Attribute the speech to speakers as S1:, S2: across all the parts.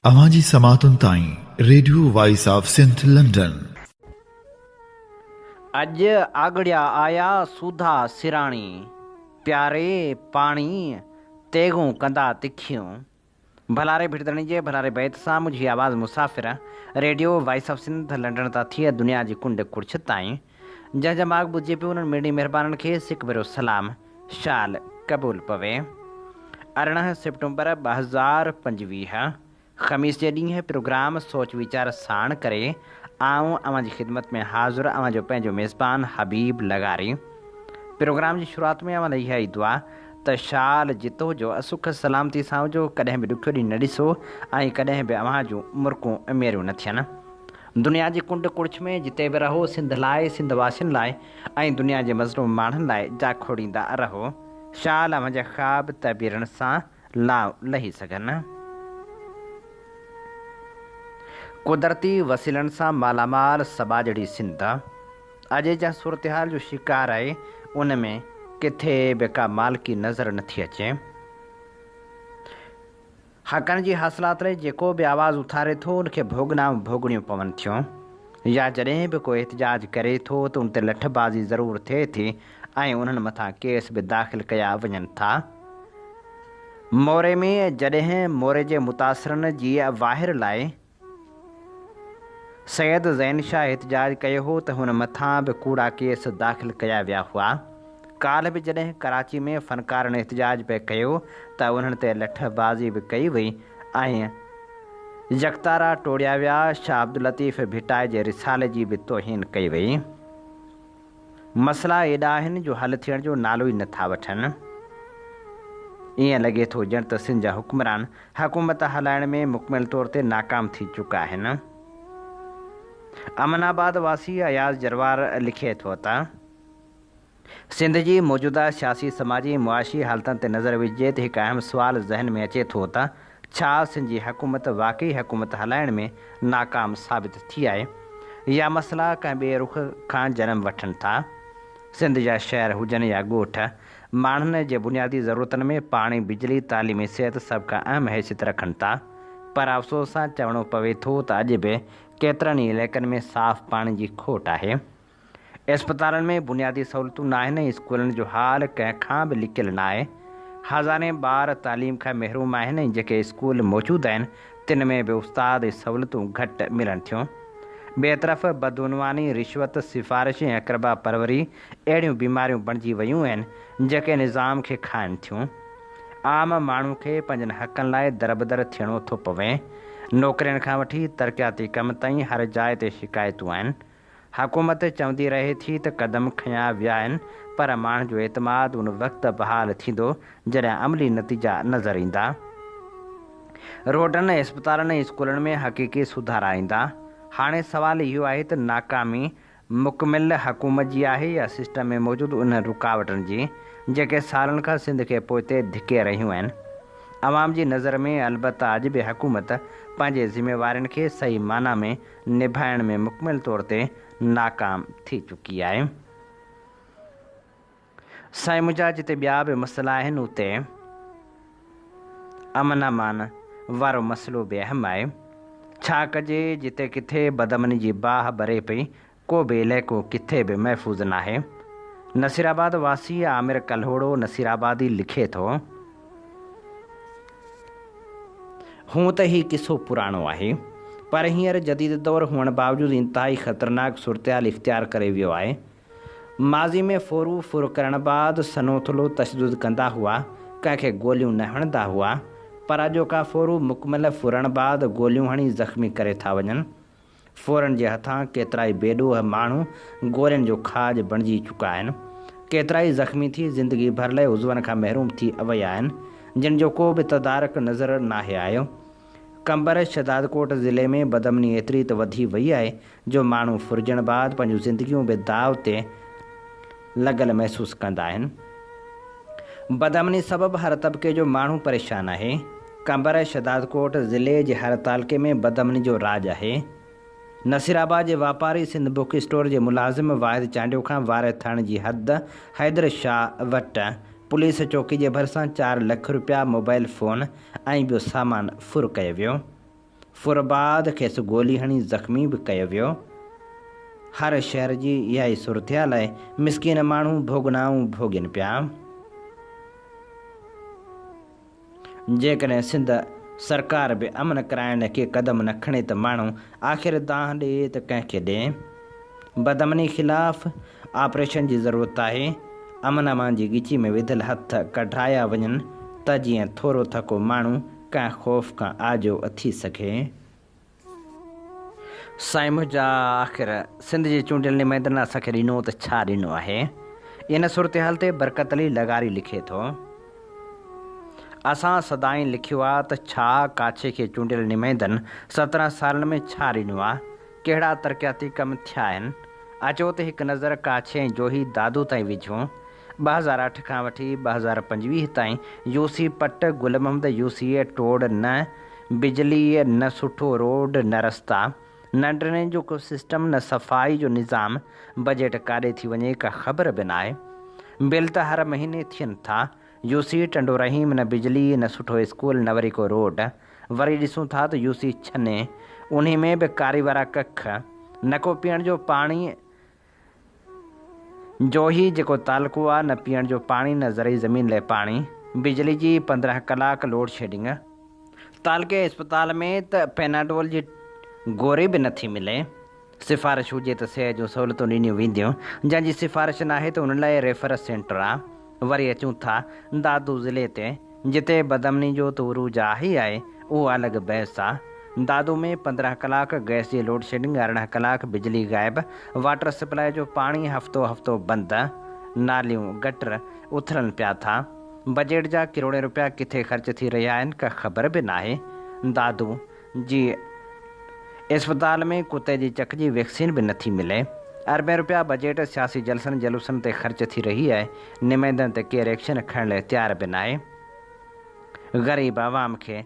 S1: اوهان جي سماعتن تائين radio voice of Sindh London.
S2: اڄ آڳڙيا آيا سوڌا سراڻي، پياري پاڻي تيغون ڪندا تکيون. ڀلاري ڀٽ-ڌڻي جي ڀلاري بيت سان منهنجي آواز مسافر radio voice of Sindh London تان ٿي دنيا جي ڪنڊ ڪڙڇ تائين جنهن جا ماڳ ٻڌجي پيو انهن مڙني مهربانن کي سڪ ڀريو سلام شال قبول پوي. 18 سيپٽمبر 2025 خميس جي ڏينهن پروگرام سوچ ويچار ساڻ ڪري آئون اوهان جي خدمت ۾ حاضر اوهان جو پنهنجو ميزبان حبيب لغاري پروگرام جي شروعات ۾ اوهان لاء اها ئي دعا ته شال جتو جو سک سلامتي سان هجو ڪڏهن به ڏکيو ڏينهن نه ڏسو ۽ ڪڏهن به اوهان جون مرڪون ميريون نه ٿين. دنيا جي ڪنڊ ڪڙڇ ۾ جتي به رهو سنڌ لاء، سنڌ واسين لاء ۽ دنيا جي مظلوم ماڻهن لاء جاکوڙيندا رهو. شال اوهان جا خواب تعبيرن سان لانء لهي سگهن. قدرتي وسيلن سان مالامال سٻاجهڙي سنڌ اڄ جنهن صورتحال جو شڪار آهي ان ۾ ڪٿي به ڪا مالڪي نظر نٿي اچي. حقن جي حاصلات لاء جيڪو به آواز اٿاري ٿو ان کي ڀوڳنائون ڀوڳڻيون پون ٿيون يا جڏهن به ڪو احتجاج ڪري ٿو ته ان تي لٺبازي ضرور ٿئي ٿي ۽ انهن مٿان ڪيس به داخل ڪيا وڃن ٿا. موري ۾ جڏهن موري جي متاثرن جي واهر لاء سيد زين شاهه احتجاج ڪيو هو ته هن مٿان به ڪوڙا ڪيس داخل ڪيا ويا هئا. ڪالهه به جڏهن ڪراچي ۾ فنڪارن احتجاج پئي ڪيو ته انهن تي لٺ بازي به ڪئي وئي ۽ يڪتارا ٽوڙيا ويا، شاهه عبداللطيف ڀٽائي جي رسالي جي به توهين ڪئي وئي. مسئلا ايڏا آهن جو حل ٿيڻ جو نالو ئي نه ٿا وٺن. ائين لڳي ٿو ڄڻ ته سنڌ جا حڪمران حڪومت هلائڻ ۾ مڪمل طور تي ناڪام ٿي چڪا آهن. امن آباد واسي اياز جروار لکي ٿو ته. سنڌ جي موجوده سياسي، سماجي ۽ معاشي حالتن تي نظر وجهجي ته هڪ اهم سوال ذهن ۾ اچي ٿو ته ڇا سنڌ جي حڪومت واقعي حڪومت هلائڻ ۾ ناڪام ثابت ٿي آهي يا مسئلا ڪنهن ٻئي رخ کان جنم وٺن ٿا؟ سنڌ جا شهر هجن يا ڳوٺ، ماڻهن جي بنيادي ضرورتن ۾ پاڻي، بجلي، تعليم ۽ صحت سڀ کان اهم حيثيت رکن ٿا پر افسوس سان چوڻو پوي ٿو ته اڄ به ڪيترن ئي علائقن ۾ صاف پاڻي جي کوٽ آهي. اسپتالن ۾ بنيادي سهولتون ناهن ۽ اسڪولن جو حال ڪنهن کان به لڪيل ناهي. هزارين ٻار تعليم کان محروم آهن ۽ جيڪي اسڪول موجود آهن تن ۾ به استاد ۽ سهولتون گهٽ ملن ٿيون. ٻئي طرف بدعنواني، رشوت، سفارش ۽ اقربا پروري اهڙيون بيماريون بڻجي ويون آهن جيڪي نظام کي کائن ٿيون. عام ماڻهو کي پنهنجن حقن لاء دربدر ٿيڻو ٿو پوي. نوڪرين کان وٺي ترقياتي ڪم تائين هر جاء تي شڪايتون آهن. حڪومت چوندي رهي ٿي ته قدم کنيا ويا آهن پر ماڻهن جو اعتماد ان وقت بحال ٿيندو جڏهن عملي نتيجا نظر ايندا. روڊن، اسپتالن ۽ اسڪولن ۾ حقيقي سڌارا ايندا. هاڻي سوال اهو آهي ته ناڪامي مڪمل حڪومت جي آهي يا سسٽم ۾ موجود انهن رڪاوٽن جي جيڪي سالن کان سنڌ کي پوئتي ڌڪي رهيون آهن. عوام جي نظر ۾ البته اڄ به حڪومت پنهنجي ذميوارين کي صحيح معنيٰ ۾ نڀائڻ ۾ مڪمل طور تي ناڪام ٿي چڪي آهي. سائين منهنجا جتي ٻيا به مسئلا آهن اتي امن امان وارو مسئلو به اهم آهي. ڇا ڪجي جتي ڪٿي بدامني جي باهه ٻري پئي ڪو به علائقو ڪٿي به محفوظ ناهي. نصيرآباد واسي عامر ڪلهوڙو نصيرآبادي لکي ٿو. هونء ته هي قصو پراڻو آهي، پر هينئر جديد دور هئڻ باوجود انتهائي خطرناڪ صورتحال اختيار ڪري ويو آهي. ماضي ۾ ڦورو ڦر ڪرڻ بعد سنهو ٿلهو تشدد ڪندا هئا، ڪنهن کي گوليون نه هڻندا هئا، پر اڄوڪا ڦورو مڪمل ڦرڻ بعد گوليون هڻي زخمي ڪري ٿا وڃن. ڦورن جي هٿان ڪيترائي بيڏوهه ماڻهو گولين جو کاڄ بڻجي چڪا آهن. ڪيترائي زخمي ٿي زندگي ڀر لئه عضون کان محروم ٿي ويا آهن، جن جو ڪو به تدارڪ نظر ناهي آيو. قمبر شهدادڪوٽ ضلعي ۾ بدامني ايتري ته وڌي وئي آهي جو ماڻهو ڦرجڻ بعد پنهنجون زندگيون به داء تي لڳل محسوس ڪندا آهن. بدامني سبب هر طبقي جو ماڻهو پريشان آهي. قمبر شھدادڪوٽ ضلعي جي هر تعلقي ۾ بدامني جو راڄ آهي. نصيرآباد جي واپاري سنڌ بڪ اسٽور جي ملازم واحد چانڊيو کان وارهه ٿاڻي جي حد حيدر شاهه وٽ پوليس چوڪي جي ڀرسان چار لک رپيا، موبائل فون ۽ ٻيو سامان ڦر ڪيو ويو. ڦر بعد کيس گولي هڻي زخمي به ڪيو ويو. هر شهر جي اها ئي صورتحال آهي، مسڪين ماڻهو ڀوڳنائون ڀوڳين پيا. جيڪڏهن سنڌ سرڪار به امن ڪرائڻ لاء ڪي قدم نه کڻي ته ماڻهو آخر دانهن ڏئي ته ڪنهن کي ڏئي؟ بدامني خلاف آپريشن جي ضرورت آهي، امن امان جي ڳچي ۾ وڌل هٿ ڪڍرايا وڃن ته جيئن ٿورو ٿڪو ماڻهو ڪنهن خوف کان آجو ٿي سگهي. سائين منهنجا آخر سنڌ جي چونڊيل نمائندن اسان کي ڏنو ته ڇا ڏنو آهي؟ ان صورتحال تي برڪت علي لغاري لکي ٿو. اسان سدائين لکيو آ ته ڇا ڪاڇي کي چونڊيل نمائندن 17 سالن ۾ ڇا ڏنو آ؟ ڪهڙا ترقياتي ڪم ٿيا آهن؟ اچو ته هڪ نظر ڪاڇي ۽ جوهي دادو تائين وجهون. 2008 کان وٺي 2025 تائين يوسي پٽ گل محمد يوسيء ٽوڙ نه بجلي نه سٺو روڊ نه رستا نه ڊرينيج جو ڪو سسٽم نه صفائي جو نظام بجيٽ ڪاڏي ٿي وڃي ڪا خبر به ناهي بل ته هر مهيني ٿين ٿا يوسي ٽنڊو رحيم نه بجلي نه سٺو اسڪول نه وري ڪو روڊ وري ڏسون ٿا ته يوسي ڇني انهي ۾ به ڪاري وارا ڪک نه ڪو پيئڻ جو پاڻي جوهي جيڪو تعلقو آ نه پيئڻ جو پاڻي نه زرعي زمين لئه پاڻي، بجلي جي 15 ڪلاڪ لوڊ شيڊنگ. تعلقي اسپتال ۾ ته پيناڊول جي گوري به نٿي ملي. سفارش هجي ته صحت جون سهولتون ڏنيون وينديون، جنهن جي سفارش ناهي ته ان لاء ريفرس سينٽر آ. وري اچون ٿا دادو ضلعي تي. جتي بدامني جو ته عروج آهي ئي آهي، اهو الڳ بحث آ. دادو ۾ 15 ڪلاڪ گئس جي لوڊشيڊنگ، 18 ڪلاڪ بجلي غائب، واٽر سپلائي جو پاڻي هفتو هفتو بند، ناليون، گٽر اٿلن پيا ٿا. بجيٽ جا ڪروڙين روپيا ڪٿي خرچ ٿي رهيا آهن ڪا خبر به ناهي. دادو جي اسپتال ۾ ڪتي جي چڪ جي ويڪسين به نٿي ملي. اربين روپيا بجيٽ سياسي جلسن جلوسن تي خرچ ٿي رهي آهي، نمائندن تي ڪير ايڪشن کڻڻ لاء تيار به ناهي. غريب عوام کي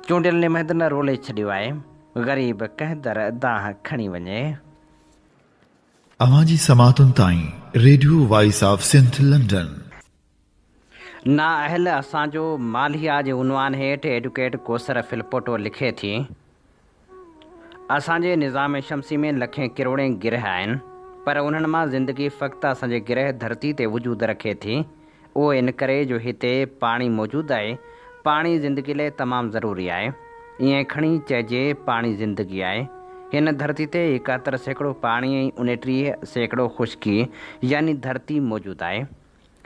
S2: چونڊيل نمائندن رولي ڇڏيو آهي. غريب ڪنهن در دانهن کڻي وڃي.
S1: اوهان جي سماعتن تائين radio voice of Sindh London.
S2: نااهل اسان جو مالهيا جي عنوان هيٺ ايڊوڪيٽ ڪوثر ڦلپوٽو لکي ٿي، اسان جي نظام شمسي ۾ لکين ڪروڙين گرهه آهن، پر انهن مان زندگي فقط اسان جي گرهه ڌرتي تي وجود رکي ٿي، اهو ان ڪري جو هتي پاڻي موجود آهي، پاڻي زندگي لئه تمام ضروري آهي، ائين کڻي چئجي پاڻي زندگي آهي. هن ڌرتي تي 71% پاڻي ۽ 29% خشڪي يعني ڌرتي موجود آهي.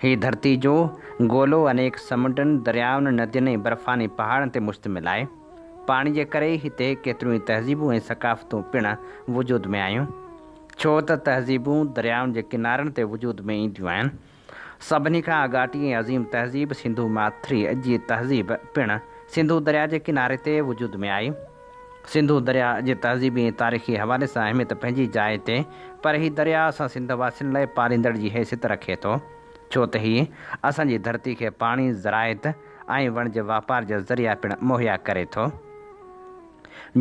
S2: هي ڌرتي جو گولو انيڪ سمنڊن، دريائن، ندين ۽ برفاني پهاڙن تي مشتمل آهي. پاڻي جي ڪري ئي هتي ڪيتريون ئي تهذيبون ۽ ثقافتون پڻ وجود ۾ آيون. ڇو ته تهذيبون دريائن جي ڪنارن تي وجود ۾ اينديون آهن. سڀني کان آڳاٽي ۽ عظيم تهذيب سنڌو ماٿريء جي تهذيب پڻ سنڌو درياء جي ڪناري تي وجود ۾ آئي. سنڌو درياء جي تهذيبي ۽ تاريخي حوالي سان اهميت پنهنجي جاء تي، پر هي درياء اسان سنڌ واسين لاء پاليندڙ جي حيثيت رکي ٿو، ڇو ته هي اسان جي ڌرتي کي پاڻي، زراعت ۽ وڻج واپار جا ذريعا پڻ مهيا ڪري ٿو.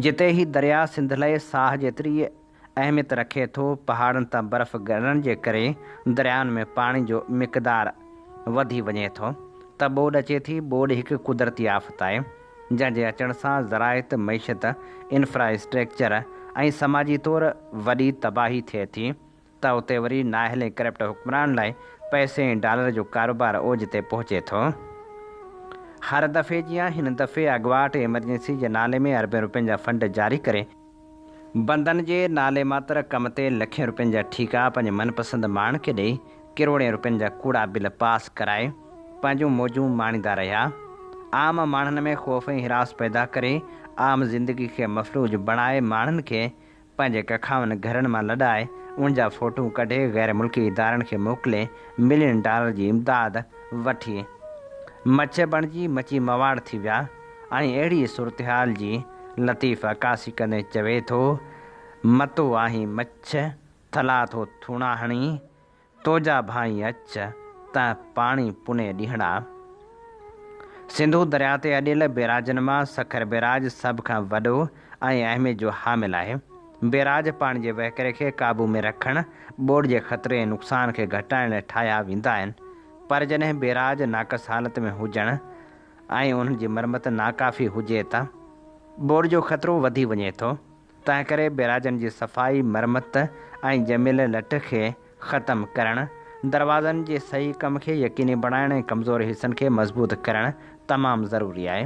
S2: جتي هي درياء سنڌ لاء ساهه جيتري اهميت رکي ٿو، پهاڙن تان برف ڳرڻ جي ڪري دريائن ۾ پاڻي جو مقدار وڌي وڃي ٿو ته ٻوڏ اچي ٿي، ٻوڏ هڪ قدرتي آفت آهي، جنهن جي اچڻ سان زراعت، معيشت، انفراسٽريڪچر ۽ سماجي طور وڏي تباهي ٿئي ٿي ته اتي وري نااهل ۽ ڪرپٽ حڪمرانن لاء پئسي ۽ ڊالر جو ڪاروبار اوج تي پهچي ٿو. هر دفعي جيان هن دفعي اڳواٽ ايمرجنسي جي نالي ۾ اربين روپين جا فنڊ جاري ڪري بندن جي نالي ماتر ڪم تي لکين روپين جا ٺيڪا پنهنجي من پسند ماڻهن کي ڏئي ڪروڙين روپين جا ڪوڙا بل پاس ڪرائي پنهنجون موجون ماڻيندا رهيا. عام ماڻهن ۾ خوف ۽ هراس پيدا ڪري عام زندگي کي مفلوج بڻائي ماڻهن کي پنهنجي ڪکاون گهرن مان لڏائي ان جا فوٽو ڪڍي غير ملڪي ادارن کي موڪلي ملين ڊالر جي امداد وٺي مڇ بڻجي مچي مواڙ ٿي ويا ۽ اهڙي صورتحال جي لطيف عڪاسي ڪندي چوي ٿو، متو آهين مڇ، ٿلها ٿو ٿوڻا هڻين، تو جا ڀائين اچ، تنهن پاڻي پني ڏينهڙا. سنڌو درياء تي اڏيل بيراجن مان سکر بيراج سڀ کان وڏو ۽ اهميت جو حامل آهي. بيراج پاڻي جي وهڪري کي قابو ۾ رکڻ، ٻوڏ جي خطري ۽ نقصان کي گهٽائڻ لاء ٺاهيا ويندا آهن. پر جڏهن بيراج ناقص حالت ۾ هجڻ ۽ انهن جي مرمت ناڪافي هجي ته. ٻوڏ جو خطرو وڌي وڃي ٿو، تنهنڪري بيراجن جي صفائي، مرمت ۽ ڄميل لٽ کي ختم ڪرڻ، دروازن جي صحيح ڪم کي يقيني بڻائڻ ۽ ڪمزور حصن کي مضبوط ڪرڻ تمام ضروري آهي.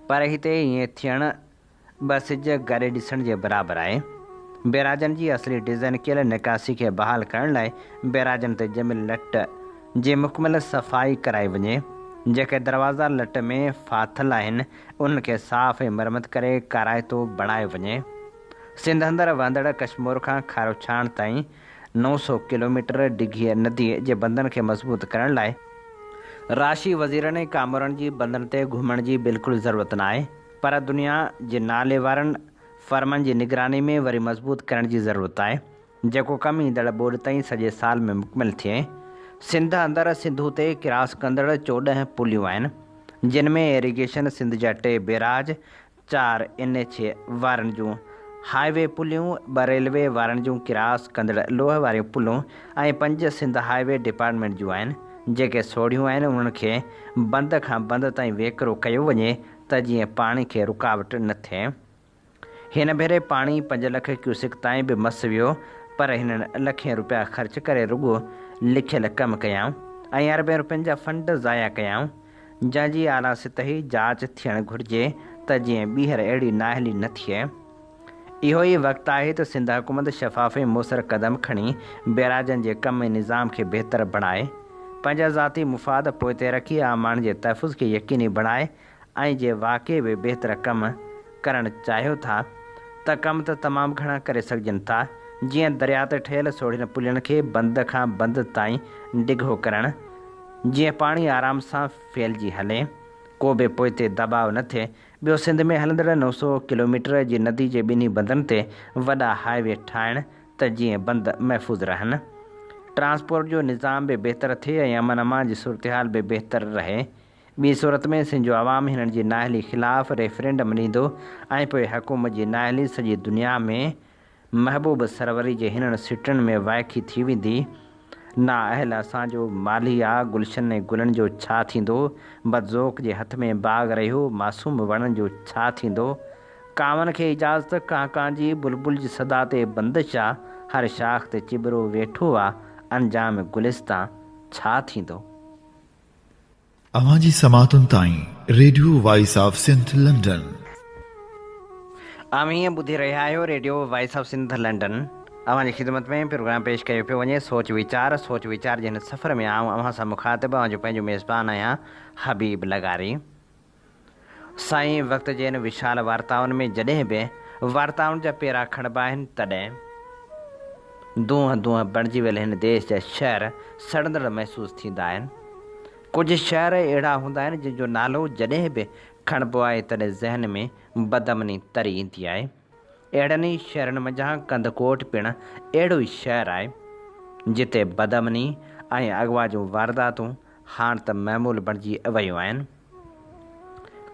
S2: پر هتي ائين ٿيڻ ٻه سج گڏي ڏسڻ جي برابر آهي. بيراجن جي اصلي ڊزائين ڪيل نڪاسي کي بحال ڪرڻ لاء بيراجن تي ڄميل لٽ جي مڪمل صفائي ڪرائي وڃي. جيڪي دروازا لٽ ۾ ڦاٿل آهن، انهن کي صاف ۽ مرمت ڪري ڪارائتو بڻايو وڃي. سنڌ اندر وهندڙ ڪشمور کان کاروڇاڻ تائين 900 ڪلوميٽر ڊگهي نديء جي بندن کي مضبوط ڪرڻ لاء راشي وزيرن ۽ ڪامورن جي بندن تي گهمڻ جي بلڪل ضرورت ناهي پر دنيا جي نالي وارن فرمن جي نگراني ۾ وري مضبوط ڪرڻ جي ضرورت آهي جيڪو ڪم ايندڙ ٻوڏ تائين سڄي سال ۾ مڪمل ٿئي. سنڌ اندر سنڌو تي ڪراس ڪندڙ 14 پليون آهن، جن ۾ ايريگيشن سنڌ جا ٽي بيراج، چار اين ايڇ اي وارن جون هاء وي پليون، ٻه ريلوي وارن جون ڪراس ڪندڙ لوهه واريون پلون ۽ پنج سنڌ هاء وي ڊپارٽمينٽ جون آهن، جيڪي سوڙهيون آهن انهن کي بند کان بند تائين ويڪرو ڪيو وڃي ته جيئن پاڻي کي رڪاوٽ نه ٿئي. هن ڀيري پاڻي پنج لک ڪيوسڪ تائين به مس ويو پر هنن لکين روپيا خرچ ڪري رڳو لکيل ڪم ڪيائون ۽ اربين روپين جا فنڊ ضايع ڪيائون جنهن جي اعليٰ سطحي جاچ ٿيڻ گهرجي ته جيئن ٻيهر اهڙي نااهلي نه ٿئي. اهو ئي وقت آهي ته سنڌ حڪومت شفاف ۽ موثر قدم کڻي بئراجن جي ڪم ۽ نظام کي بهتر بڻائي، پنهنجا ذاتي مفاد پوئتي رکي عام ماڻهن جي تحفظ کي يقيني بڻائي ۽ جي واقعي به بهتر ڪم ڪرڻ چاهيو ٿا ته ڪم ته تمام گهڻا ڪري سگهجن ٿا، جيئن درياء تي ٺهيل سوڙهين پلين کي بند کان بند تائين ڊگهو ڪرڻ، جيئن پاڻي آرام سان ڦهلجي هلي، ڪو به پوئتي دٻاء نه ٿئي، ٻيو سنڌ ۾ هلندڙ 900 ڪلوميٽر جي ندي جي ٻنهي بندن تي وڏا هاء وي ٺاهڻ ته جيئن بند محفوظ رهن، ٽرانسپورٽ جو نظام به بهتر ٿئي ۽ امن امان جي صورتحال به بهتر رهي. ٻي صورت ۾ سنڌ جو عوام هنن جي نااهلي خلاف ريفرنڊم ڏيندو ۽ پوء حڪومت جي نااهلي سڄي دنيا ۾ محبوب سروري جي هنن سٽن ۾ وائکي ٿي ويندي، نااهل اسان جو مالهي آ گلشن ۽ گلن جو ڇا ٿيندو، بدذوق جي هٿ ۾ باغ رهيو معصوم وڻن جو ڇا ٿيندو، ڪانون کي اجازت ڪان ڪان جي بلبل جي صدا تي بندش آ، هر شاخ تي چٻرو ويٺو آ انجام گلستان ڇا ٿيندو.
S1: اوهان جي سماعتن تائين radio voice of Sindh London.
S2: اوهين ٻڌي رهيا آهيو radio voice of Sindh London. اوهان جي خدمت ۾ پروگرام پيش ڪيو پيو وڃي سوچ ويچار سوچ ويچار جي هن سفر ۾ آئون اوهان سان مخاطب اوهان جو پنهنجو ميزبان آهيان حبيب لغاري. سائين وقت جي هن وشال وارتائن ۾ جڏهن به وارتائن جا پيرا کڻبا آهن تڏهن دونهن دونهن بڻجي ويل هن ديس جا شهر سڙندڙ محسوس ٿيندا آهن. ڪجهه شهر اهڙا هوندا آهن جن جو نالو جڏهن به کڻبو آهي تڏهن ذهن ۾ بدامني تري ايندي آهي. اهڙن ئي شهرن منجهان ڪنڌڪوٽ پڻ اهڙو ئي شهر آهي جتي بدامني ۽ اغوا جون وارداتون هاڻ ته معمول بڻجي ويون آهن.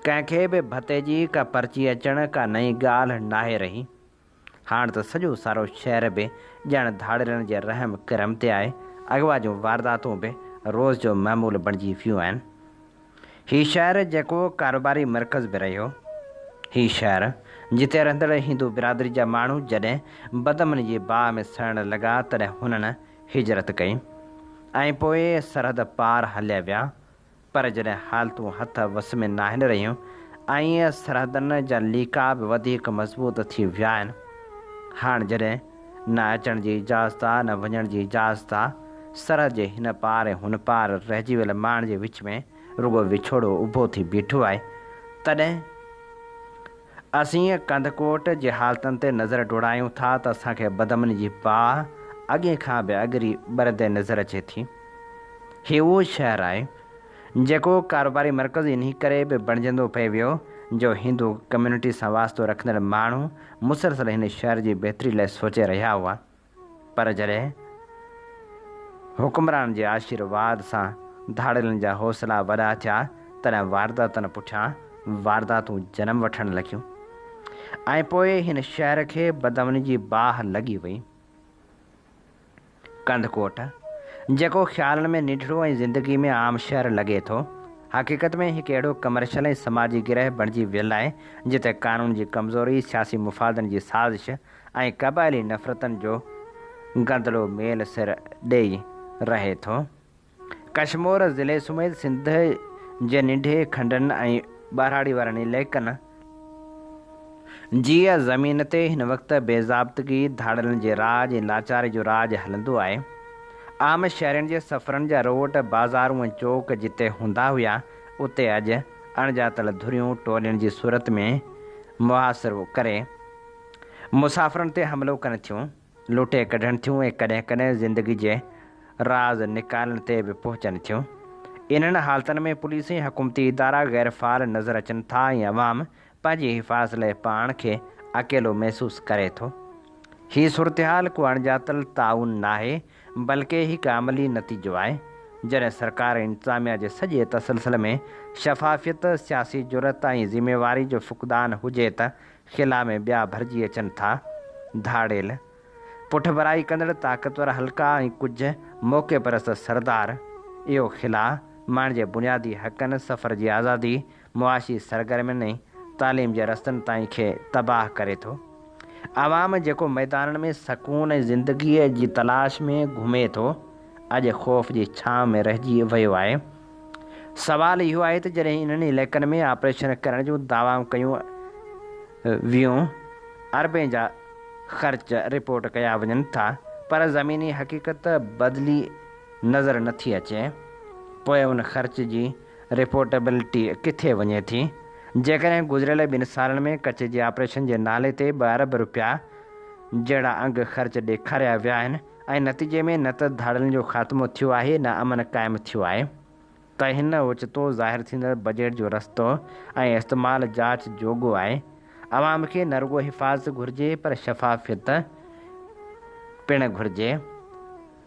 S2: ڪنهن کي به ڀتي جي ڪا پرچي اچڻ ڪا نئين ڳالهه ناهي رهي. هاڻ ته سڄو سارو شهر به ڄڻ ڌاڙيلن جي رحم ڪرم تي آهي. اغوا جون وارداتون به روز جو معمول بڻجي ويون آهن. هي شهر جيڪو ڪاروباري مرڪز به رهيو. هي شهر جتي رهندڙ هندو برادري جا ماڻهو جڏهن بدامني جي باهه ۾ سڙڻ لڳا تڏهن هنن هجرت ڪئي ۽ پوء سرحد پار هليا ويا پر جڏهن حالتون هٿ وس ۾ ناهن رهيون ۽ سرحدن جا ليڪا به وڌيڪ مضبوط ٿي ويا آهن. هاڻ جڏهن نه اچڻ جي اجازت آ نه وڃڻ جي اجازت آ، سرحد جي هن پار ۽ هن پار رهجي ويل ماڻهن جي وچ ۾ رڳو وڇوڙو اڀو ٿي بيٺو آهي، تڏهن اسين ڪنڌڪوٽ جي حالتن تي نظر ڊوڙايون ٿا ته اسان کي بدامني جي باهه اڳئين کان به اڳري ٻرندي نظر اچي ٿي. هي اهو شهر آهي، جيڪو ڪاروباري مرڪز انهي ڪري به بڻجندو پئي ويو جو هندو ڪميونٽي سان واسطو رکندڙ ماڻهو مسلسل هن شهر جي بهتري لاء سوچي رهيا هئا. پر جڏهن حڪمرانن جي آشيرواد سان ڌاڙيلن جا حوصلا وڏا ٿيا، تڏهن وارداتن پٺيان وارداتون جنم وٺڻ لڳيون ۽ پوء هن شهر کي بدامني جي باهه لڳي وئي. ڪنڌڪوٽ، جيڪو خيالن ۾ ننڍڙو ۽ زندگي ۾ عام شهر لڳي ٿو، حقيقت ۾ هڪ اهڙو ڪمرشل ۽ سماجي گرهه بڻجي ويل آهي، جتي قانون جي ڪمزوري، سياسي مفادن جي سازش ۽ قبائلي نفرتن جو گندلو ميل سر ڏيئي رهي ٿو. ڪشمور ضلعي سميت سنڌ جي ننڍي کنڊن ۽ ٻهراڙي وارن علائقن جي زمين تي هن وقت بي ضابطگي، ڌاڙيلن جي راڄ ۽ لاچاري جو راڄ هلندو آهي. عام شهرين جي سفرن جا روڊ، بازارون ۽ چوڪ جتي هوندا هيا، اتي اڄ اڻڄاتل ڌريون ٽولين جي صورت ۾ محاصرو ڪري مسافرن تي حملو ڪن ٿيون. لوٽي ڪڍن ٿيون ۽ ڪڏهن ڪڏهن زندگي جي راز نڪالڻ تي به پهچن ٿيون. انهن حالتن ۾ پوليس ۽ حڪومتي ادارا غير فعال نظر اچن ٿا ۽ عوام پنهنجي حفاظت لاء پاڻ کي اڪيلو محسوس ڪري ٿو. هي صورتحال ڪو اڻڄاتل تعاون ناهي بلڪه هڪ عملي نتيجو آهي. جڏهن سرڪار ۽ انتظاميا جي سڄي تسلسل ۾ شفافيت، سياسي جرئت ۽ ذميواري جو فقدان هجي ته خلا ۾ ٻيا ڀرجي اچن ٿا. ڌاڙيل، پٺڀرائي ڪندڙ طاقتور حلقا ۽ ڪجهه موقعي پرست سردار اهو خلا ماڻهن جي بنيادي حقن، سفر جي آزادي، معاشي سرگرمين ۽ تعليم جي رستن تائين کي تباهه ڪري ٿو. عوام جيڪو ميدانن ۾ سڪون ۽ زندگيء جي تلاش ۾ گهمي ٿو، اڄ خوف جي ڇانو ۾ رهجي ويو آهي. سوال اهو آهي ته جڏهن انهن علائقن ۾ آپريشن ڪرڻ جون دعوائون ڪيون ويون، اربين جا خرچ رپورٽ ڪيا وڃن ٿا پر زميني حقيقت بدلي نظر نٿي اچي، پوء ان خرچ جي رپورٽبلٽي ڪٿي وڃي ٿي؟ جيڪڏهن گذريل ٻن سالن ۾ ڪچي جي آپريشن جي نالي تي ٻه ارب رپيا جهڙا انگ خرچ ڏيکاريا ويا آهن ۽ نتيجي ۾ نه ته ڌاڙيلن جو خاتمو ٿيو آهي نه امن قائم ٿيو آهي ته هن اوچتو ظاهر ٿيندڙ بجيٽ جو رستو ۽ استعمال جاچ جوڳو آهي. عوام کي نه رڳو حفاظت گهرجي پر شفافيت پڻ گهرجي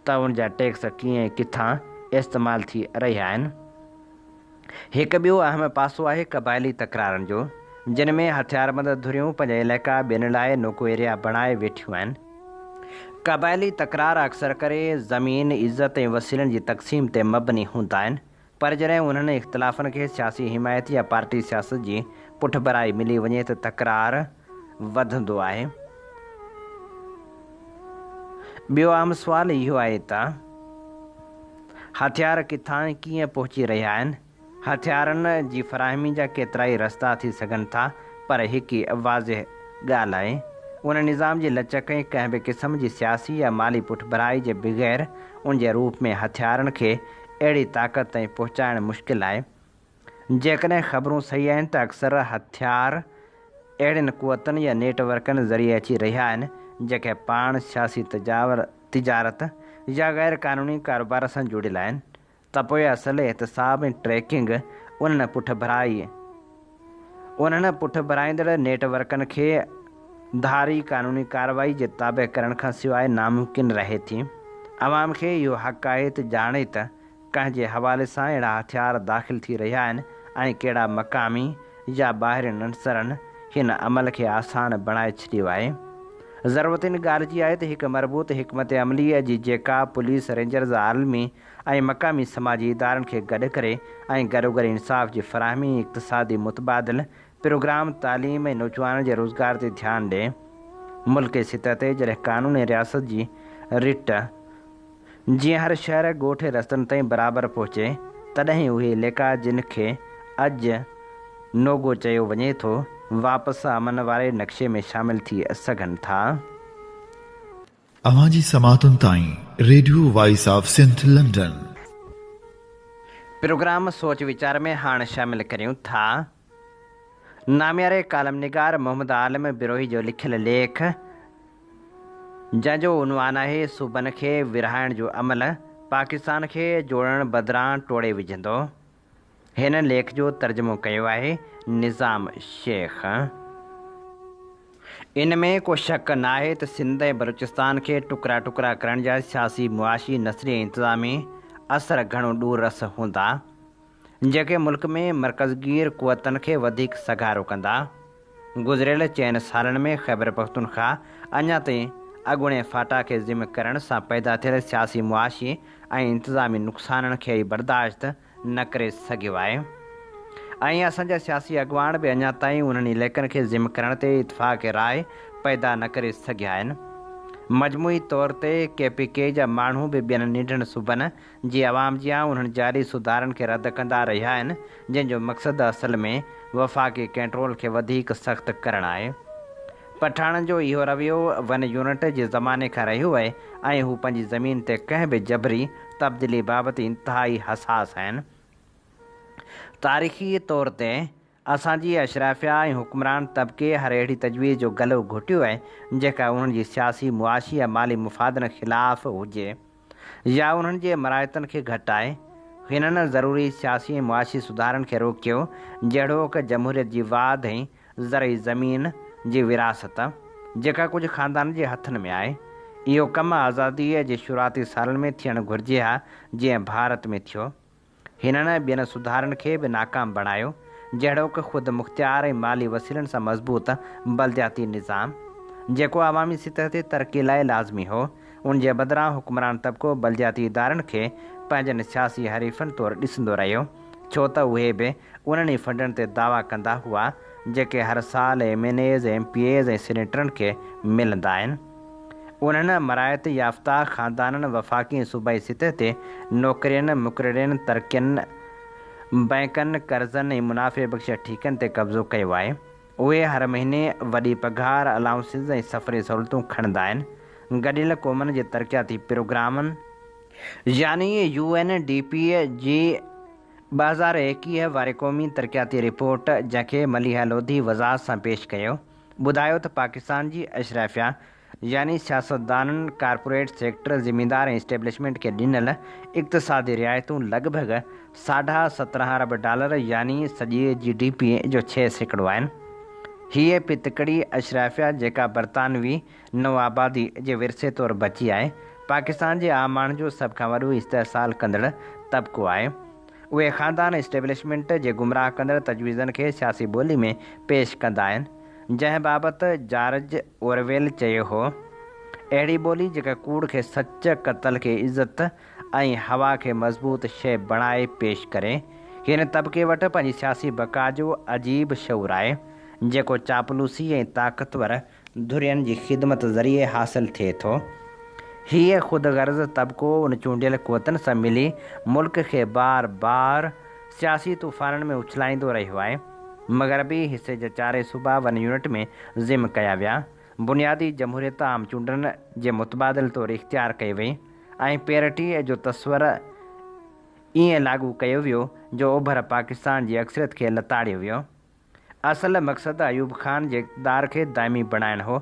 S2: ته ان جا ٽيڪس ڪيئن ۽ ڪٿان استعمال ٿي رهيا آهن. هڪ ٻيو اهم پاسو آهي قبائلي تڪرارن جو، جن ۾ هٿياربند ڌريون پنهنجا علائقا ٻين لاء نوڪو ايريا بڻائي ويٺيون آهن. قبائلي تڪرار اڪثر ڪري زمين، عزت ۽ وسيلن جي تقسيم تي مبني هوندا آهن، پر جڏهن انهن اختلافن کي سياسي حمايت يا پارٽي سياست جي پٺڀرائي ملي وڃي ته تڪرار وڌندو آهي. ٻيو اهم سوال اهو آهي ته هٿيار ڪٿان ۽ ڪيئن پهچي رهيا آهن؟ هٿيارن جي فراهمي جا ڪيترائي رستا ٿي سگهن ٿا پر هڪ ئي واضح ڳالهه آهي ان نظام جي لچڪ ۽ ڪنهن به قسم جي سياسي يا مالي پٺڀرائي جي بغير ان جي روپ ۾ هٿيارن کي اهڙي طاقت تائين پهچائڻ مشڪل آهي. جيڪڏهن خبرون صحيح آهن ته اڪثر هٿيار اهڙين قوتن يا نيٽ ورڪن ذريعي اچي رهيا آهن جيڪي پاڻ سياسي تجارت يا غير قانوني ڪاروبار سان جڙيل آهن ته پوء اصل احتساب ۽ ٽريڪنگ انهن انهن پٺڀرائيندڙ نيٽ ورڪن کي ڌاري قانوني ڪارروائي جي تابع ڪرڻ کان سواء ناممڪن رهي ٿي. عوام کي اهو حق آهي ته ڄاڻي ته ڪنهن جي حوالي سان اهڙا هٿيار داخل ٿي رهيا آهن ۽ ڪهڙا مقامي يا ٻاهرين عنصرن هن عمل کي آسان بڻائي ڇڏيو آهي. ضرورت ان ڳالهه جي آهي ته هڪ مربوط حڪمت عمليء جي جيڪا پوليس، رينجرز، عالمي ۽ مقامي سماجي ادارن کي گڏ ڪري ۽ گڏوگڏ انصاف جي فراهمي ۽ اقتصادي متبادل پروگرام، تعليم ۽ نوجوانن جي روزگار تي ڌيان ڏئي. ملڪي سطح تي جڏهن قانون ۽ رياست جي رٽ، جيئن هر شهر، ڳوٺ ۽ رستن تائين برابر پهچي، تڏهن اهي عليقا جن کي اڄ نوگو چيو وڃي ٿو، واپس امن واري نقشي ۾ شامل ٿي سگهن ٿا.
S1: اوهان جي سماعتن تائين radio voice of Sindh London.
S2: Programme سوچ ويچار ۾ هاڻ شامل ڪريون ٿا. نامياري ڪالم نگار محمد عالم بروهي جو لکيل ليک جنهن جو عنوان آهي صوبن کي ورهائڻ جو عمل پاڪستان کي جوڙڻ بدران ٽوڙي وجهندو. هن ليک جو ترجمو ڪيو آهي نظام شيخ. ان ۾ ڪو شڪ ناهي ته سنڌ ۽ بلوچستان کي ٽڪرا ٽڪرا ڪرڻ جا سياسي، معاشي، نسلي ۽ انتظامي اثر گهڻو ڏور رس هوندا. جيڪي ملڪ ۾ مرڪزگير قوتن کي وڌيڪ سگهارو ڪندا. گذريل چئن سالن ۾ خيبرپختونخواهه اڃا تائين اڳوڻي فاٽا کي ضم ڪرڻ سان پيدا ٿيل سياسي معاشي ۽ انتظامي نقصانن کي ئي برداشت نه ڪري سگهيو آهي. ۽ اسان جا سياسي اڳواڻ به اڃا تائين انهن علائقن کي ضم ڪرڻ تي اتفاق راء پيدا نه ڪري سگهيا آهن. مجموعي طور تي ڪي پي ڪي جا ماڻهو به ٻين ننڍن صوبن جي عوام جيان انهن جاري سڌارن کي رد ڪندا رهيا آهن، جن جو مقصد اصل ۾ وفاقي ڪنٽرول کي وڌيڪ سخت ڪرڻ آهي. پٺاڻن جو اهو رويو ون يونٽ جي زماني کان رهيو آهي ۽ هو پنهنجي زمين تي ڪنهن به جبري تبديلي بابت انتهائي حساس آهن. تاريخي طور تي اسان جي اشرافيا ۽ حڪمران طبقي هر اهڙي تجويز جو گلو گهوٽيو آهي، جيڪا انهن جي سياسي، معاشي يا مالي مفادن خلاف هجي يا انهن جي مراعتن کي گهٽائي. هنن ضروري سياسي ۽ معاشي سڌارن کي روڪيو، جهڙوڪ جمهوريت جي واڌ ۽ زرعي زمين جي ورهاست، جيڪا ڪجهه خاندانن جي هٿن ۾ آهي. اهو ڪم آزاديء جي شروعاتي سالن ۾ ٿيڻ گهرجي ها، جيئن ڀارت ۾ ٿيو. هنن ٻين سڌارن کي به ناڪام بڻايو، جهڙوڪ خودمختيار ۽ مالي وسيلن سان مضبوط بلدياتي نظام، جيڪو عوامي سطح تي ترقي لاء لازمي هو، ان جي بدران حڪمران طبقو بلدياتي ادارن کي پنهنجن سياسي حريفن طور ڏسندو رهيو، ڇو ته اهي به انهن ئي فنڊن تي دعويٰ ڪندا هئا، جيڪي هر سال M N As, M P As ۽ سينيٽرن کي ملندا آهن. انهن مراعت يافته خاندانن وفاقي ۽ صوبائي سطح تي نوڪرين، مقررين، ترقين، بئنڪن، قرضن ۽ منافعي بخش ٺيڪن تي قبضو ڪيو آهي. اهي هر مهيني وڏي پگهار، الائونسز ۽ سفري سهولتون کڻندا آهن. گڏيل قومن جي ترقياتي پروگرامن، يعني يو اين ڊي پي جي 2021 واري قومي ترقياتي رپورٽ، جنهن کي مليحه لوڌي وضاحت سان پيش ڪيو، ٻڌايو ته پاڪستان جي اشرافيه يعني سياستدانن، ڪارپوريٽ سيڪٽر، زميندار ۽ اسٽيبلشمينٽ کي ڏنل اقتصادي رعايتون لڳ ڀڳ ساڍا 17 ارب ڊالر يعني سڄي جي ڊي پي جو 6% آهن. هيء پتڪڙي اشرافيه جيڪا برطانوي نوآبادي جي ورثي طور بچي آهي، پاڪستان جي عام ماڻهن جو سڀ کان وڏو استحصال ڪندڙ طبقو آهي. اهي خاندان اسٽيبلشمينٽ جي گمراهه ڪندڙ تجويزن کي سياسي ٻولي ۾ پيش ڪندا آهن، جنهن بابت جارج اورويل چيو هو، اهڙي ٻولي جيڪا ڪوڙ کي سچ، قتل کي عزت ۽ هوا کي مضبوط شيء بڻائي پيش ڪري. هن طبقي وٽ پنهنجي سياسي بقا جو عجيب شعور آهي، جيڪو چاپلوسي ۽ طاقتور ڌرين جي خدمت ذريعي حاصل ٿئي ٿو. هيء خود غرض طبقو ان چونڊيل قوتن سان ملي ملڪ کي بار بار سياسي طوفانن ۾ اڇلائيندو رهيو آهي. مغربي حصي جا چارئي صوبا ون يونٽ ۾ ضم ڪيا ويا. بنيادي جمهوريت عام چونڊن جي متبادل طور اختيار ڪئي وئي ۽ پيرٽي جو تصور ائين لاڳو ڪيو ويو جو اوڀر پاڪستان جي اڪثريت کي لتاڙيو ويو. اصل مقصد ايوب خان جي اقتدار کي دائمي بڻائڻ هو.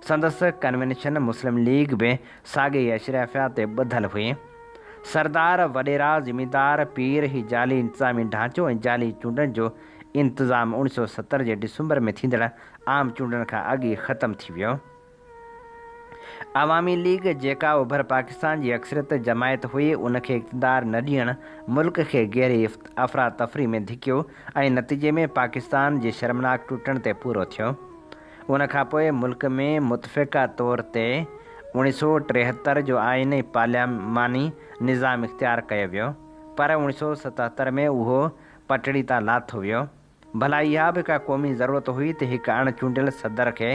S2: سندس ڪنوينشن مسلم ليگ به ساڳي ئي اشرافيه تي ٻڌل هئي. سردار، وڏيرا، زميندار، پير، هي جعلي انتظامي ڍانچو ۽ جعلي چونڊن جو انتظام 1970 جي ڊسمبر ۾ ٿيندڙ عام چونڊن کان اڳ ئي ختم ٿي ويو. عوامي ليگ جيڪا اوڀر پاڪستان جي اڪثريت جماعت هئي ان کي اقتدار نه ڏيڻ ملڪ کي گهري افراتفري ۾ ڌڪيو ۽ نتيجي ۾ پاڪستان جي شرمناڪ ٽٽڻ تي پورو ٿيو. ان کانپوء ملڪ ۾ متفقه طور تي 1973 جو آئين ۽ پارلياماني نظام اختيار ڪيو ويو پر 1977 ۾ اهو پٽڙي تان لاٿو ويو. ڀلا اها به ڪا قومي ضرورت هئي ته هڪ اڻ چونڊيل صدر کي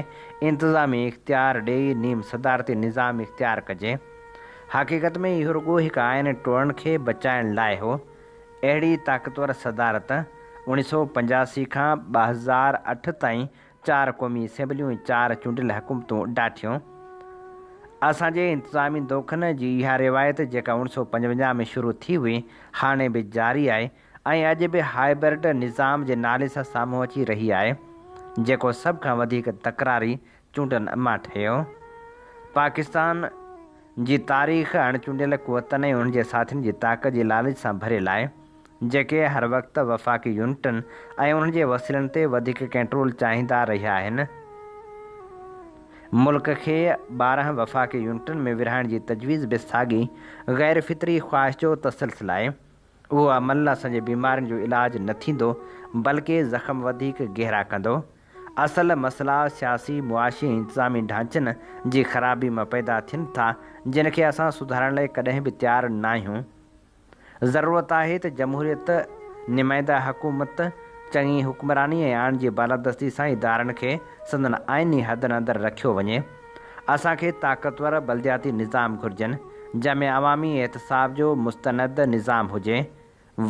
S2: انتظامي اختيار ڏيئي نيم صدارتي نظام اختيار ڪجي؟ حقيقت ۾ اهو رڳو هڪ آئين ٽوڙڻ کي بچائڻ لاء هو. اهڙي طاقتور صدارت 1985 کان 2008 تائين چار قومي اسيمبليون ۽ چار چونڊيل حڪومتون ڊاٺيون. اسان جي انتظامي دوکن جي اها روايت جيڪا 1955 ۾ شروع ٿي هئي، هاڻي به جاري آهي ۽ اڄ به هائبرڊ نظام جي نالي سان سامهون اچي رهي آهي، جيڪو سڀ کان وڌيڪ تڪراري چونڊن مان ٺهيو. پاڪستان جي تاريخ اڻ چونڊيل قوتن ۽ انهن جي ساٿين جي طاقت جي لالچ سان ڀريل آهي، جيڪي هر وقت وفاقي يونٽن ۽ انهن جي وسيلن تي وڌيڪ ڪنٽرول چاهيندا رهيا آهن. ملڪ کي 12 وفاقي يونٽن ۾ ورهائڻ جي تجويز به ساڳي غير فطري خواهش جو تسلسل آهي. اهو عمل اسان جي بيمارين جو علاج نه ٿيندو، بلڪه زخم وڌيڪ گهرا ڪندو. اصل مسئلا سياسي، معاشي ۽ انتظامي ڍانچن جي خرابي مان پيدا ٿين ٿا، جن کي اسان سڌارڻ لاء ڪڏهن به تيار ناهيون. ضرورت آهي ته جمهوريت، نمائنده حڪومت، چڱي حڪمراني ۽ آئين جي بالادستي سان ادارن کي سندن آئيني حدن اندر رکيو وڃي. اسان کي طاقتور بلدياتي نظام گهرجن، جنهن ۾ عوامي احتساب جو مستند نظام هجي.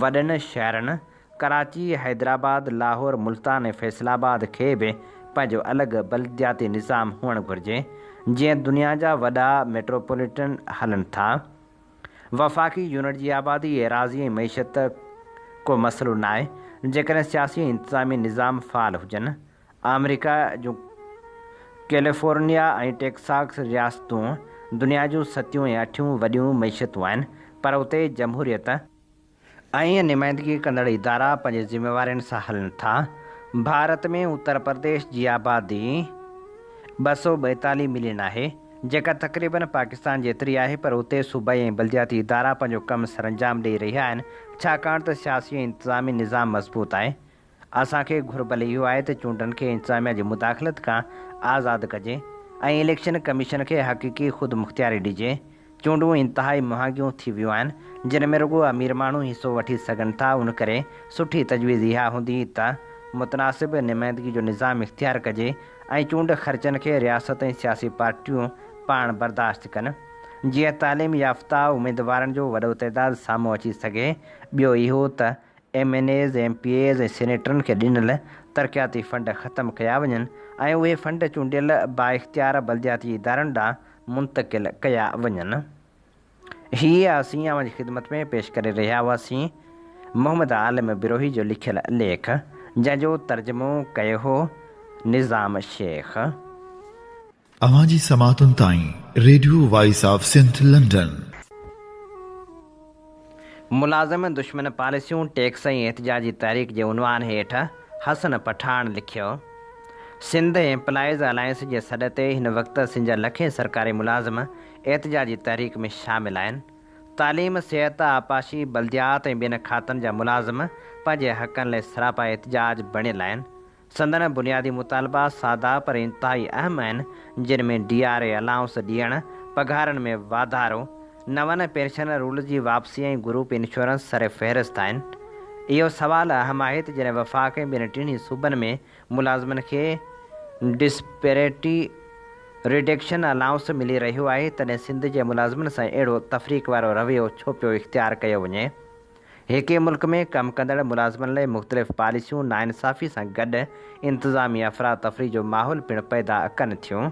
S2: وڏن شهرن ڪراچي، حيدرآباد، لاهور، ملتان ۽ فيصل آباد کي به پنهنجو الڳ بلدياتي نظام هئڻ گهرجي، جيئن دنيا جا وڏا ميٽروپوليٽن هلن ٿا. وفاقي يونٽ جي آبادي، ايراضي ۽ معيشت ڪو مسئلو ناهي، جيڪڏهن سياسي ۽ انتظامي نظام فعال هجن. آمريڪا جون ڪيليفورنيا ۽ ٽيڪساس رياستون دنيا جون ستيون ۽ اٺيون وڏيون معيشتون آهن، پر اتي جمهوريت ۽ نمائندگي ڪندڙ ادارا پنهنجي ذميوارين سان هلن ٿا. ڀارت ۾ اتر پرديش جي آبادي 242 ملين آهي، جيڪا تقريبن پاڪستان جيتري آهي، پر اتي صوبائي ۽ بلدياتي ادارا پنهنجو ڪم سرانجام ڏئي رهيا آهن، ڇاڪاڻ ته سياسي ۽ انتظامي نظام مضبوط آهي. اسان کي گهربل اهو آهي ته چونڊن کي انتظاميا جي مداخلت کان آزاد ڪجي ۽ اليڪشن ڪميشن کي حقيقي خودمختياري ڏجي. چونڊون انتهائي مهانگيون ٿي ويون آهن، جن ۾ رڳو امير ماڻهو حصو وٺي سگهن ٿا، ان ڪري سٺي تجويز اها هوندي ته متناسب نمائندگي جو نظام اختيار ڪجي ۽ چونڊ خرچن کي رياست ۽ سياسي پارٽيون پاڻ برداشت ڪن، جيئن تعليم يافته اميدوارن جو وڏو تعداد سامهون اچي سگهي، ٻيو اهو ته M N As, M P As ۽ سينيٽرن کي ڏنل ترقياتي فنڊ ختم ڪيا وڃن ۽ اهي فنڊ چونڊيل بااختيار بلدياتي ادارن ڏانهن منتقل ڪيا وڃن. هي اسين اوهان جي خدمت ۾ پيش ڪري رهيا هئاسين محمد عالم بروهي جو لکيل ليک، جنهن جو ترجمو ڪيو هو نظام شيخ.
S1: اوهان جي سماعتن تائين radio voice of Sindh London.
S2: ملازم دشمن پاليسيون، ٽيڪس ۽ احتجاجي تحريڪ جي عنوان هيٺ حسن پٺاڻ لکيو، سنڌ ايمپلائيز الائنس جي سڏ تي هن وقت سنڌ جا لکين سرڪاري ملازم احتجاجي تحريڪ ۾ شامل آهن. تعليم، صحت، آبپاشي، بلديات ۽ ٻين کاتن جا ملازم پنهنجي حقن لاء سراپا احتجاج بڻيل آهن. سندن بنيادي مطالبا سادا پر انتهائي اهم آهن، جن ۾ ڊي آر اي الائونس ڏيڻ، پگهارن ۾ واڌارو، نون پينشن رولز جي واپسي ۽ گروپ انشورنس سر فهرست آهن. اهو سوال اهم آهي ته جڏهن وفاق ۽ ٻين ٽنهي صوبن ۾ ملازمن کي ڊسپيرٽي ريڊڪشن الائونس ملي رهيو آهي، تڏهن سنڌ جي ملازمن سان اهڙو تفريق وارو رويو ڇو پيو اختيار ڪيو وڃي؟ هڪ ئي ملڪ ۾ ڪم ڪندڙ ملازمن لاء مختلف پاليسيون ناانصافي سان گڏ انتظامي افراتفري جو ماحول پڻ پيدا ڪن ٿيون.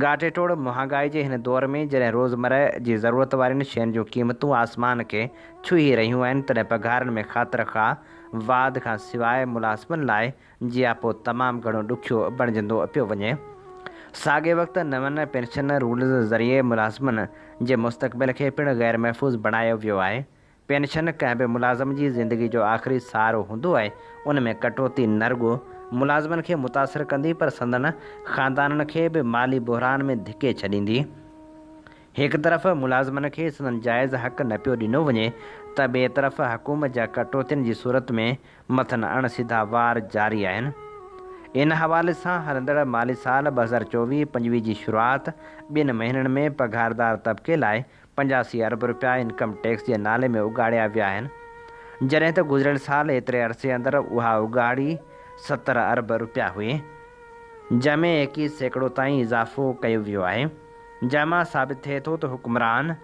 S2: ڳاٽي ٽوڙ مهانگائي جي هن دور ۾ جڏهن روزمره جي ضرورت وارين شين جون قيمتون آسمان کي ڇهي رهيون آهن تڏهن پگهارن ۾ خاطر خواهه واڌ کان سواء ملازمن لاء جياپو تمام گهڻو ڏکيو بڻجندو پيو وڃي. ساڳئي وقت نون پينشن رولز ذريعي ملازمن جي مستقبل کي پڻ غير محفوظ بڻايو ويو آهي. پينشن ڪنهن به ملازم جي زندگي جو آخري سهارو هوندو آهي، ان ۾ ڪٽوتي نه رڳو ملازمن کي متاثر ڪندي پر سندن خاندانن کي به مالي بحران ۾ ڌڪي ڇڏيندي. هڪ طرف ملازمن کي سندن جائز حق نه پيو ڏنو وڃي ته ٻئي طرف حڪومت جا ڪٽوتين جي صورت ۾ مٿن اڻ سڌا وار جاري آهن. ان حوالي سان هلندڙ مالي سال 2024 25 جي شروعات ٻن مهينن ۾ پگهاردار طبقي لاء 85 ارب رپيا انڪم ٽيڪس جي نالي ۾ اڳاڙيا ويا آهن، جڏهن ته گذريل سال ايتري عرصي اندر اها اڳاڙي 70 ارب رپيا هئي، جنهن ۾ 21% تائين اضافو ڪيو ويو آهي، جنهن مان ثابت ٿئي ٿو ته حڪمران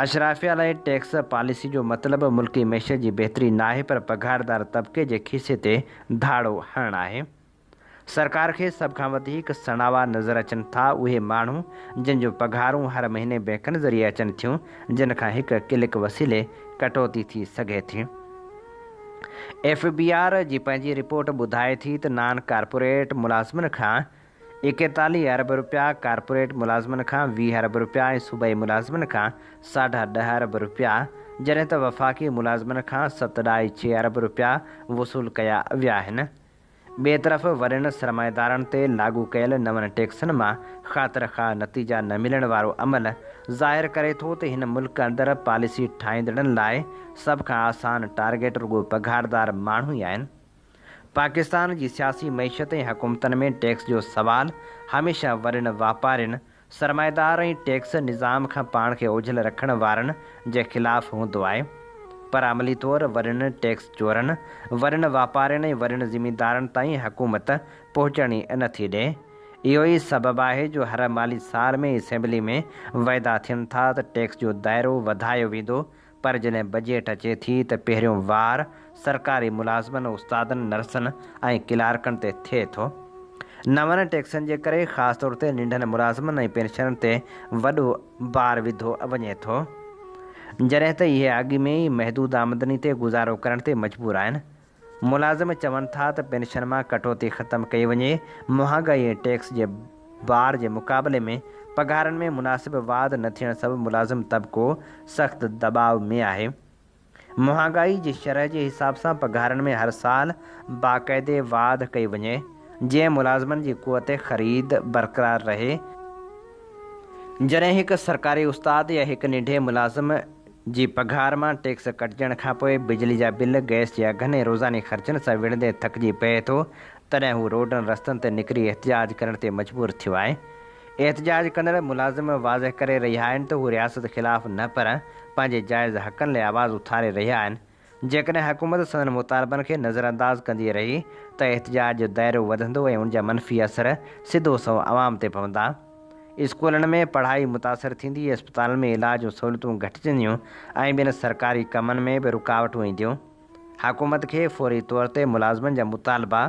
S2: اشرافيه لاء ٽيڪس پاليسي جو مطلب ملڪي معيشت جي بهتري ناهي پر پگهاردار طبقي جي کيسي تي ڌاڙو هڻڻ آهي. سرڪار کي سڀ کان وڌيڪ سڻاوا نظر اچن ٿا اهي ماڻهو جن جون پگهارون هر مهيني بئنڪن ذريعي اچن ٿيون جن کان هڪ ڪلڪ وسيلي ڪٽوتي ٿي سگهي ٿي. ايف بي آر جي پنهنجي رپورٽ ٻڌائي ٿي ته نان ڪارپوريٽ ملازمن کان 41 ارب رپيا، ڪارپوريٽ ملازمن کان 20 ارب رپيا ۽ صوبائي ملازمن کان ساڍا ڏهه ارب رپيا جڏهن ته وفاقي ملازمن کان ست ڏهائي ڇهه ارب رپيا وصول ڪيا ويا آهن. ٻئي طرف وڏن سرمائيدارن تي لاڳو ڪيل نون ٽيڪسن مان خاطر خواهه نتيجا نه ملڻ وارو عمل ظاهر ڪري ٿو ته هن ملڪ اندر پاليسي ٺاهيندڙن لاء سڀ کان آسان ٽارگيٽ رڳو پگهاردار ماڻهو ئي آهن. پاڪستان جي سياسي معيشت ۽ حڪومتن ۾ ٽيڪس جو سوال هميشه وڏن واپارين، سرمائيدار ۽ ٽيڪس نظام کان پاڻ کي اوجهل رکڻ وارن جي خلاف هوندو آهي. پر عملي طور وڏن ٽيڪس چورن، وڏن واپارين ۽ وڏن زميندارن تائين حڪومت پهچڻ ئي نه ٿي ڏئي. اهو ئي سبب آهي جو هر مالي سال ۾ اسيمبلي ۾ وعدا ٿين ٿا ته ٽيڪس جو دائرو وڌايو ويندو پر جڏهن بجيٽ اچي ٿي ته پهريون وار سرڪاري ملازمن، استادن، نرسن ۽ ڪلارڪن تي ٿئي ٿو. نون ٽيڪسن جي ڪري خاص طور تي ننڍن ملازمن ۽ پينشنرن تي وڏو بار وڌو وڃي ٿو. جڏهن ته اهي اڳ ۾ ئي محدود آمدني تي گذارو ڪرڻ تي مجبور آهن. ملازم چون ٿا ته پينشن مان ڪٽوتي ختم ڪئي وڃي، مهانگائي ۽ ٽيڪس جي بار جي مقابلي ۾ پگهارن ۾ مناسب واڌ نه ٿيڻ سبب ملازم طبقو سخت دٻاء ۾ آهي. مهانگائي جي شرح جي حساب سان پگهارن ۾ هر سال باقاعدي واڌ ڪئي وڃي، جيئن ملازمن جي قوت خريد برقرار رهي. جڏهن هڪ سرڪاري استاد يا هڪ ننڍي ملازم جي پگهار مان ٽيڪس ڪٽجڻ کانپوء بجلي جا بل، گئس جي اگهن ۽ روزاني خرچن سان وڙهندي ٿڪجي پئي ٿو، تڏهن هو روڊن رستن تي نڪري احتجاج ڪرڻ تي مجبور ٿيو آهي. احتجاج ڪندڙ ملازم واضح ڪري رهيا آهن ته هو رياست خلاف نه پر پنهنجي جائز حقن لاء آواز اٿاري رهيا آهن. جيڪڏهن حڪومت سندن مطالبن کي نظرانداز ڪندي رهي ته احتجاج جو دائرو وڌندو ۽ ان جا منفي اثر سڌو سنئون عوام تي پوندا. اسڪولن ۾ پڙهائي متاثر ٿيندي، اسپتالن ۾ علاج جون سهولتون گهٽجنديون ۽ ٻين سرڪاري ڪمن ۾ به رڪاوٽون اينديون. حڪومت کي فوري طور تي ملازمن جا مطالبا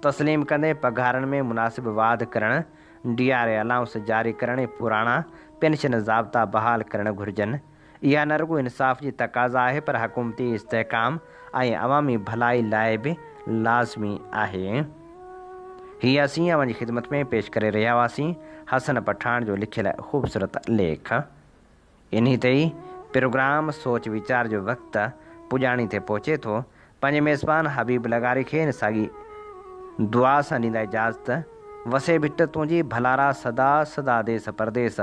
S2: تسليم ڪندي پگهارن ۾ مناسب واڌ ڪرڻ، ڊي آر اي الائونس جاري ڪرڻ ۽ پراڻا پينشن ضابطا بحال ڪرڻ گهرجن. اها نه رڳو انصاف جي تقاضا آهي پر حڪومتي استحڪام ۽ عوامي ڀلائي لاء به لازمي آهي. هي اسين اوهان جي خدمت ۾ پيش ڪري رهيا هئاسين حسن پٺاڻ جو لکيل خوبصورت ليک. انهي تي ئي پروگرام سوچ ويچار جو وقت پڄاڻي تي پهچي ٿو. پنهنجي ميزبان حبيب لغاري کي ان ساڳي دعا سان ڏيندا اجازت، وسي ڀٽ تنهنجي ڀلارا سدا سدا ديس پرديس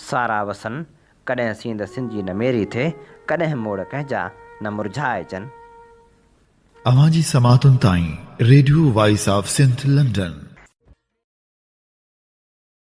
S2: سارا وسن. ڪڏهن سينڌ سنڌ جي نه ميري ٿئي، ڪڏهن موڙ ڪنهن جا نه مرجهائجن.
S1: اوهان جي سماعتن تائين radio voice of Sindh London.